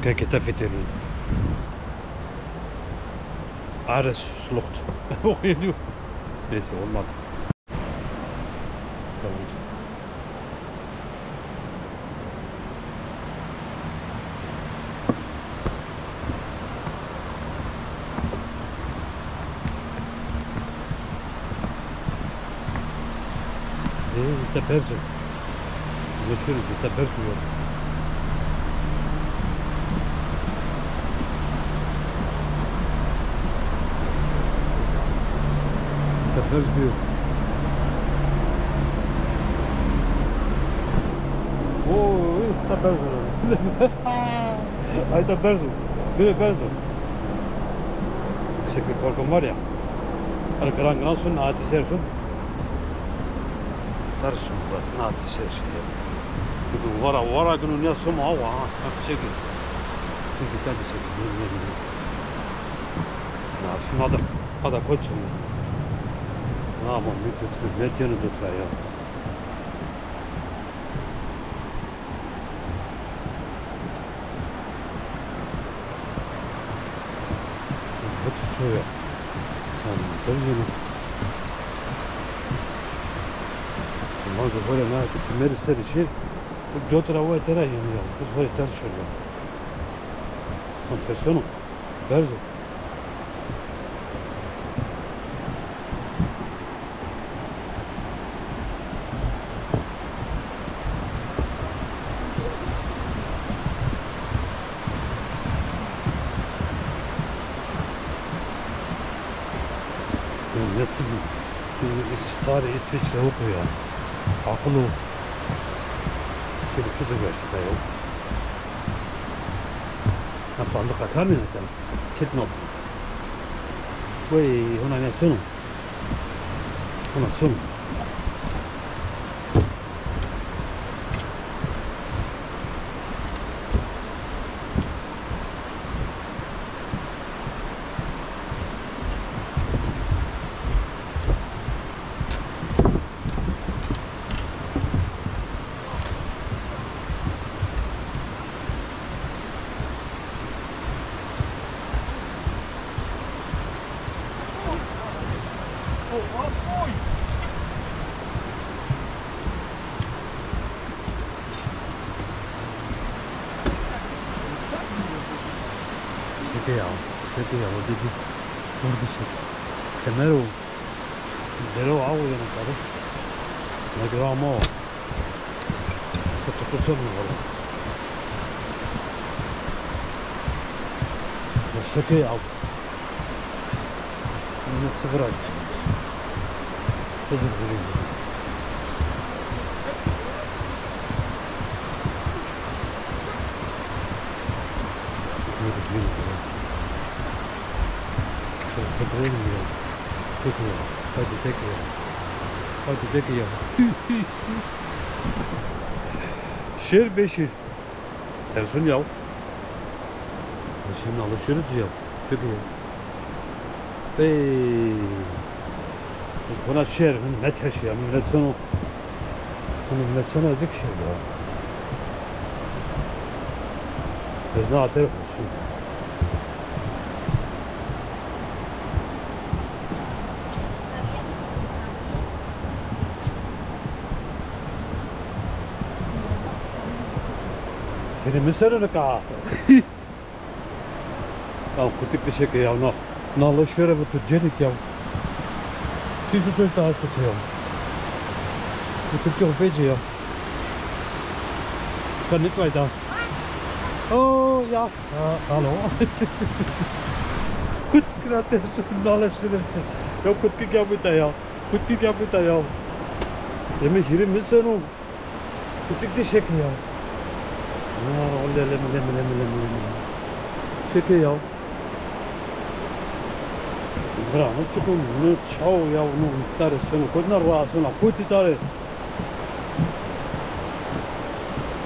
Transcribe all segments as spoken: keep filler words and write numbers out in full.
Peki, te fitelî. Ares slucht. Neyse, olmadı. Tamam. Ê, îta berz o. Meşhur îta berz o. Îta berz bîyo. Oo, îta berz o. Ay, îta berz o. Bîyo berz o. Yükseklik korkum var ya. Hani gran gran sun, ati ser sun. Tersun, bas, na ti ser şey. Çünkü vara, vara günü ne sum hava, ha. Bak, çekil. Çekil, tabii çekil. Ne, ne, ne. Ya, şimdi adam, adam koçum. Ne yapalım, ne tuttu, ne diyor, ne tuttu ya. Hep soya. Tamam, tabii canım. Ama bu böyle ne yaptı? Kimleri ister işi? Bu dört lira o etere yanıyor. Kız böyle ters şöyle. Son tersonu. Berzo. Ya ne çi-, sarê Îsveçre oku ya. Akıl o. Şöyle şu da görsün da yok. Ha, sandık akar mı? Kit no. Vay, ona ne sonu? Ona sonu. Şeke ya, şeke ya, o dedi. Burada şeke. Kemer o. Bero awo yeno kare. Nagiramo. Kutukusun mu vurdu? Şeke ya. Yine sıfır açtı. Hızır bileyim. Yürü, yürü, yürü. Çok kötü ya. Çok iyi. Hadi tek ya. Hadi tek ya. Şir Beşir. Tersun ya. Şimdi alışırız ya. Çok iyi. Ey. Buna şer, millet her şey, millet sonu. Bunu millet sonu ezik şey ya. Biz ne atar olsun. Seni mi sarılır ka? Ya kutik dişeke ya, na. Na la şerevi tu cenik ya. Tîsu tu daha kutu ya. Kutik yok bece ya. Kan nit vayda. Oo ya. Ha, alo. Kutik la tersu, na la şerevi. Ya kutik ya bu da ya. Kutik ya bu da ya. Yemek yeri mi senu? Kutik de şeke ya. Ya, lem, lem, lem, lem, lem. Şeke ya. Bra, no çiku, no çaw ya, no tare seno, kotna ra seno, koti tare.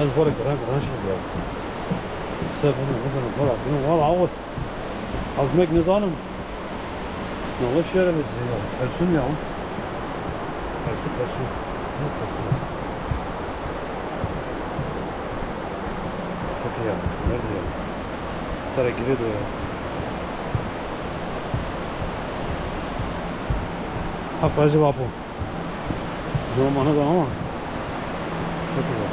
Ez bora gran gran şeke ya. Sen bunu, bunu, bunu, bunu, bunu, valla, valla, valla. Azmek nizanim. Nala şere ve ya. Tersun ya. Tersu, tersu. Ne tersu? Peki ya. Nerede ya? Tera girê do ya. Haq razî bo apo. Zor mane da ama. Çok güzel.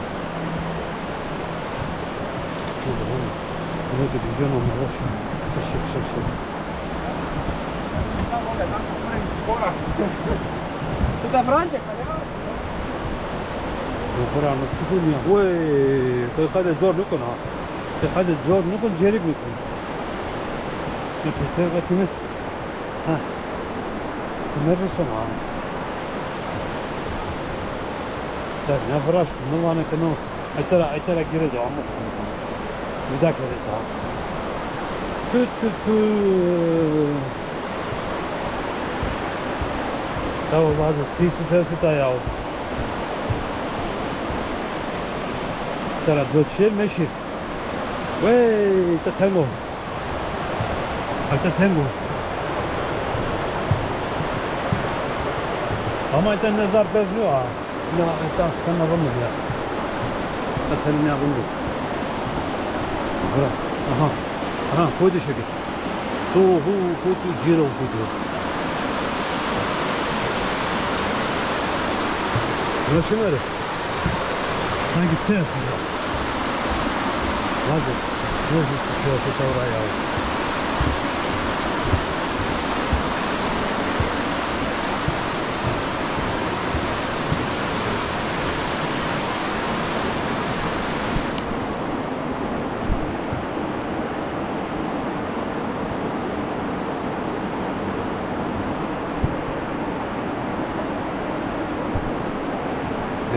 Çok güzel. Yine de bir yan olmalı. Şık, şık, şık. Tutta franca? Yo, però no, çikur nîya. Wey, qe-, qede zor nikun ha. Qe-, qede zor nikun, cerik nikun. Ne pêser qe tîme. Ha. Tîme rison ha. Ya, ne viraşt, ne vane ke no. Ay tera, ay tera girê do, amo. Vida kerde ça. Tu, tu, tu. Tawo vazo, çî suta suta ya. Tera do çî meşîr. Wey, te tengo. Ete tengo. Ama ete ne zaf bez nîyo ha. Ya, ete kena rindî ya. Ete ne rindî. Bırak. Aha. Aha, koydu şekil. Tu hu, hu tu, ciro hu tu. Nasıl öyle? Sanki çi esnafı? Vazo. Yok, yok, yok, yok, oraya.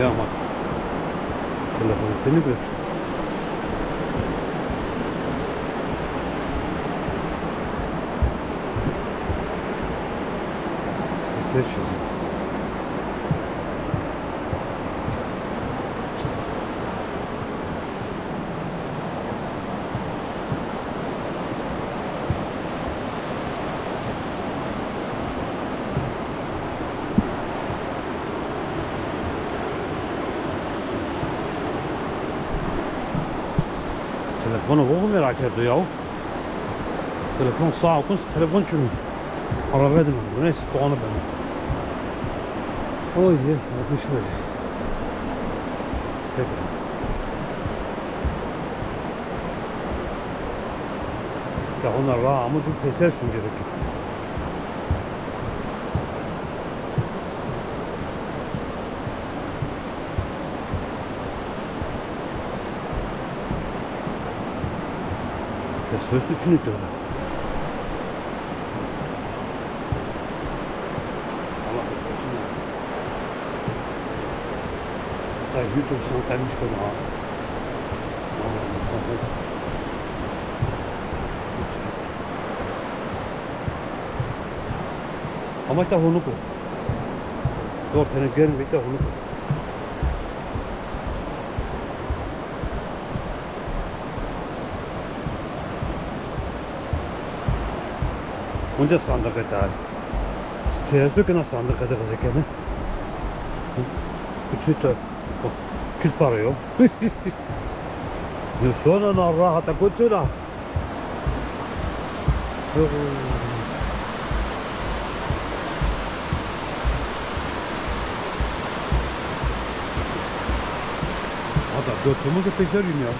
Ya ama telefonu teni götür. Geç. Telefono wo xo vêra kerdo yaw. Telefon sax kun, telefon çin o. Araba dime, bu neyse, puanı ben. Oy, ye, altmış bir. Peki. Ya onlar ra ama çok peyser sun gerekiyor. Ya söz düşünüp de. Ama bu kaçın ya? Tay YouTube sana kaymış konu ha. Ama ita honuko. Dor tene germ ita honuko. Onca sandık ita. Tezdo kena sandık ita kızı kene. Bütün to. Kit para yo. Yo sona na rahata koçuna. Hatta dört sene de peşler gün ya.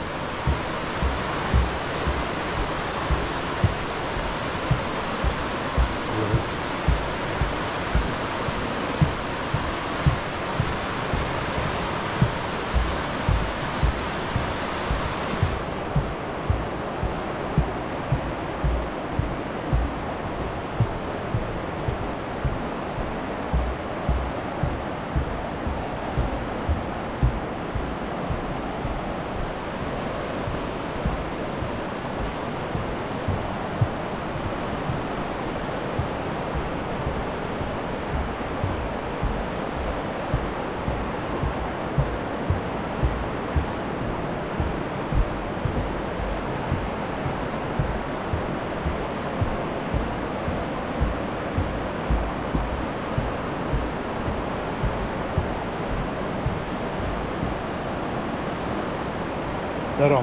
Deram a.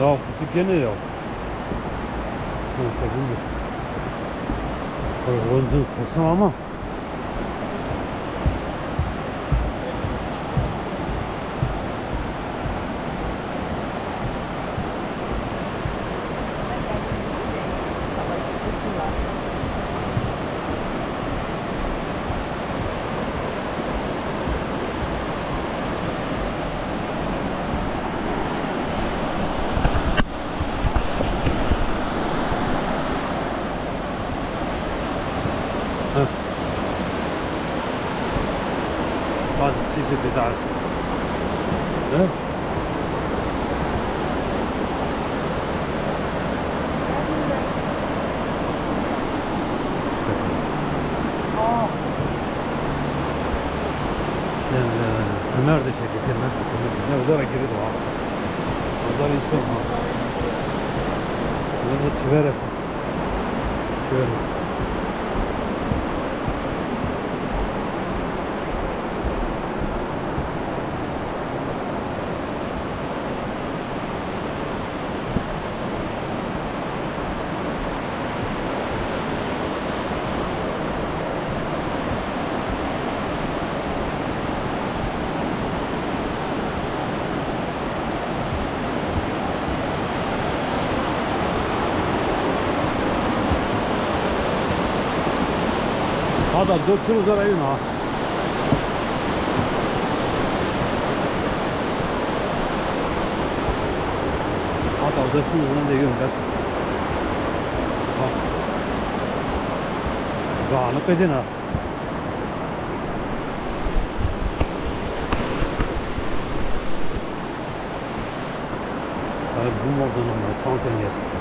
Ya kutu gene ya. Ha, tabii. Böyle oyuncu kesin ama. Heh. Bazı çeşitli tarz. Heh. Aa. Yani, e, Ömer de şey getirmez. Ne, o da geri doğa. O da insan var. O da çiver et. Şöyle. Hada do turu zara yun ha. Hata odasını yanında yiyorum biraz. Bak. Rahatlık edin ha. Tabii bu modunun çantanı yazık.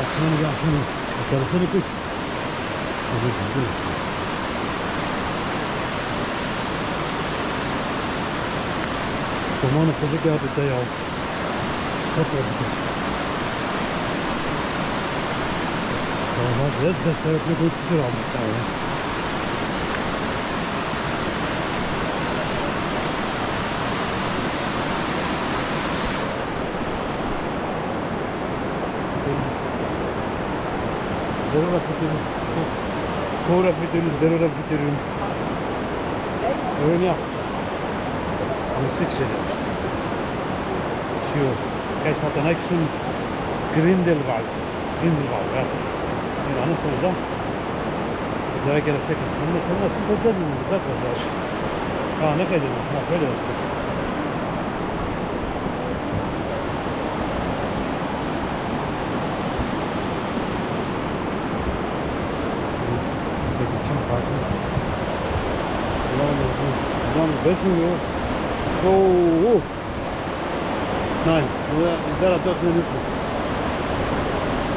Aslında yapsın. Telefonu tut. Domanê xo zî geldi te ya. Kot ra bikes. Olmaz ya, cesaretli koy tutur abi bir tane. Zerre fitilin. Kore fitilin, zerre fitilin. Öyle yap. Ama seç dedim işte. Şu, kaç zaten aksın Grindelwald. Grindelwald, ya. Yani anasını da. Zara gene sekiz. Bunu da kırmasın, bu da bir uzak var. Ha, ne kadar? Ha, şöyle olsun. Ulan, ulan beş milyon. Oo. Nein, bu da, bu da dört milyon.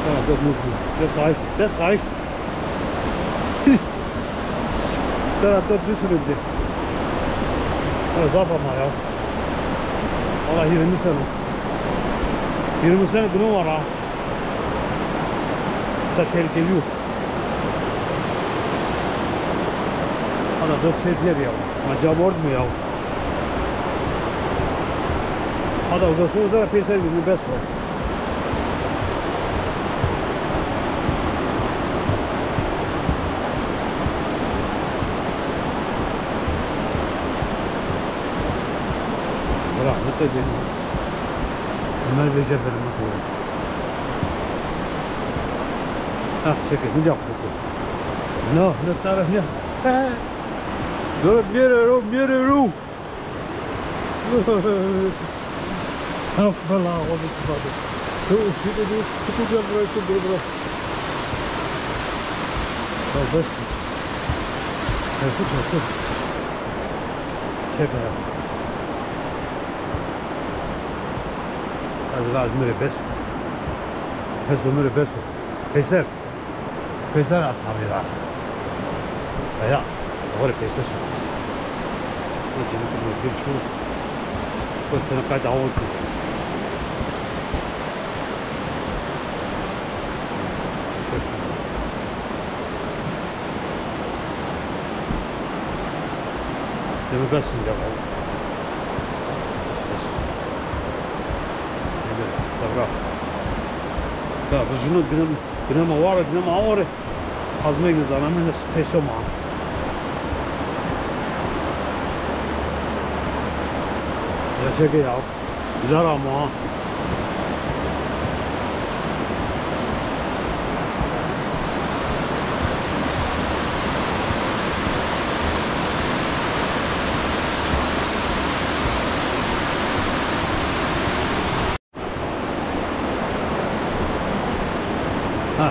Bu da dört milyon. Das reicht, das reicht. Tera dört yüz sürüldü. Ya zaf ama ya. Valla yirmi sene. Yirmi sene günü var ha. Da tehlikeli yok. Ana dört şey diğer ya. Acaba orada mı ya? Hadi uzasın uzara peyser günü bes var. Bırak, mutlu edin. Ömer Bey Cefer'in mutlu olun. Ha, çekil, nice mutlu. No, no taraf ya. Dur, bir euro, bir euro. Bela, o da sıfadı. Şu ışığı da bir tutunca burayı tuttu, bura. Ya bes. Tersu, tersu. Çek ya. Ez, ez mi rê bes o. Tersu mi rê bes o. Peyser. Peyser at abi ya. Ya. Doğru peyser şu. Bu cimri bir şu. Bu tane kayda oldu. Deme bes ya. Deme, dobra. Ya, vijino ginem, ginem aware, ginem aware. Azmegin zanamine teso ma. Ya çeke ya. Güzel ama ha. Ha.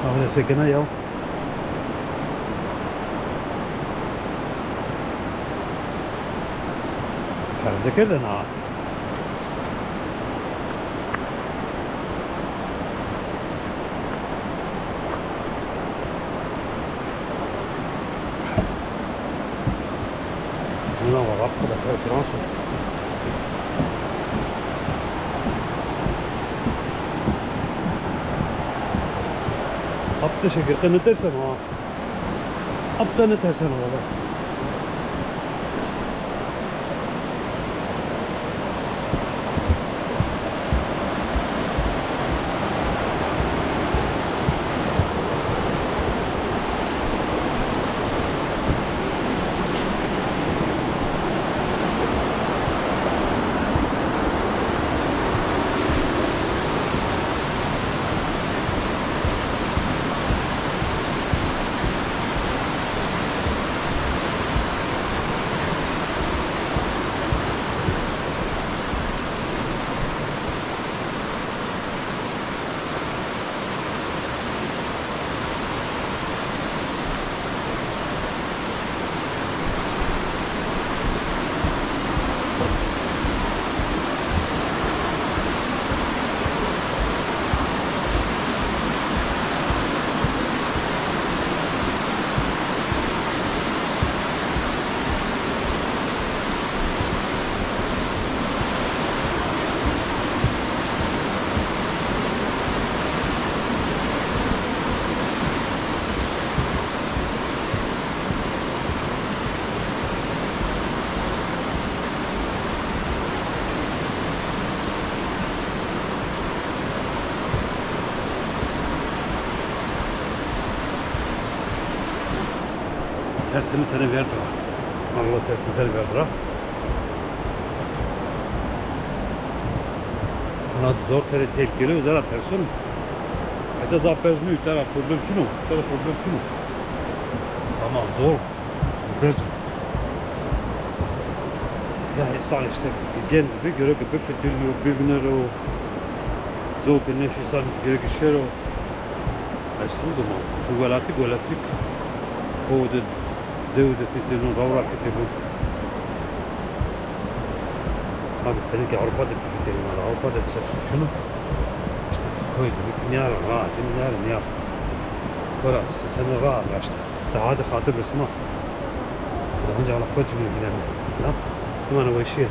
Amine sekena ya. Kerde kerde na. Buna bak, bak, bak, bak, trans. Apte şekilde ne dersen ha? Apte ne dersen ha? Tersimi tene verdi ra. Allah tersimi tene verdi ra. Ana zor tere tehlikeli, zera tersun. Ete za pez nü, tera problem çino, tera problem çino. Ama zor, pez. Ya insan işte genç bir göre ki bir fitilio, bir vinero, zor ki neş insan göre ki şero. Aslında mı? Bu velati, velatlik. O de, dew de fitilio, ravra fitilio. Abi, tenê ki Avrupa de fitilio, Avrupa de ses şunu. İşte koydu, bir niyar, rahat, niyar, niyar. Böyle, seni rahat, işte. Daha da hatır resma. Daha önce Allah koç bir filan. Ya, hemen o işi.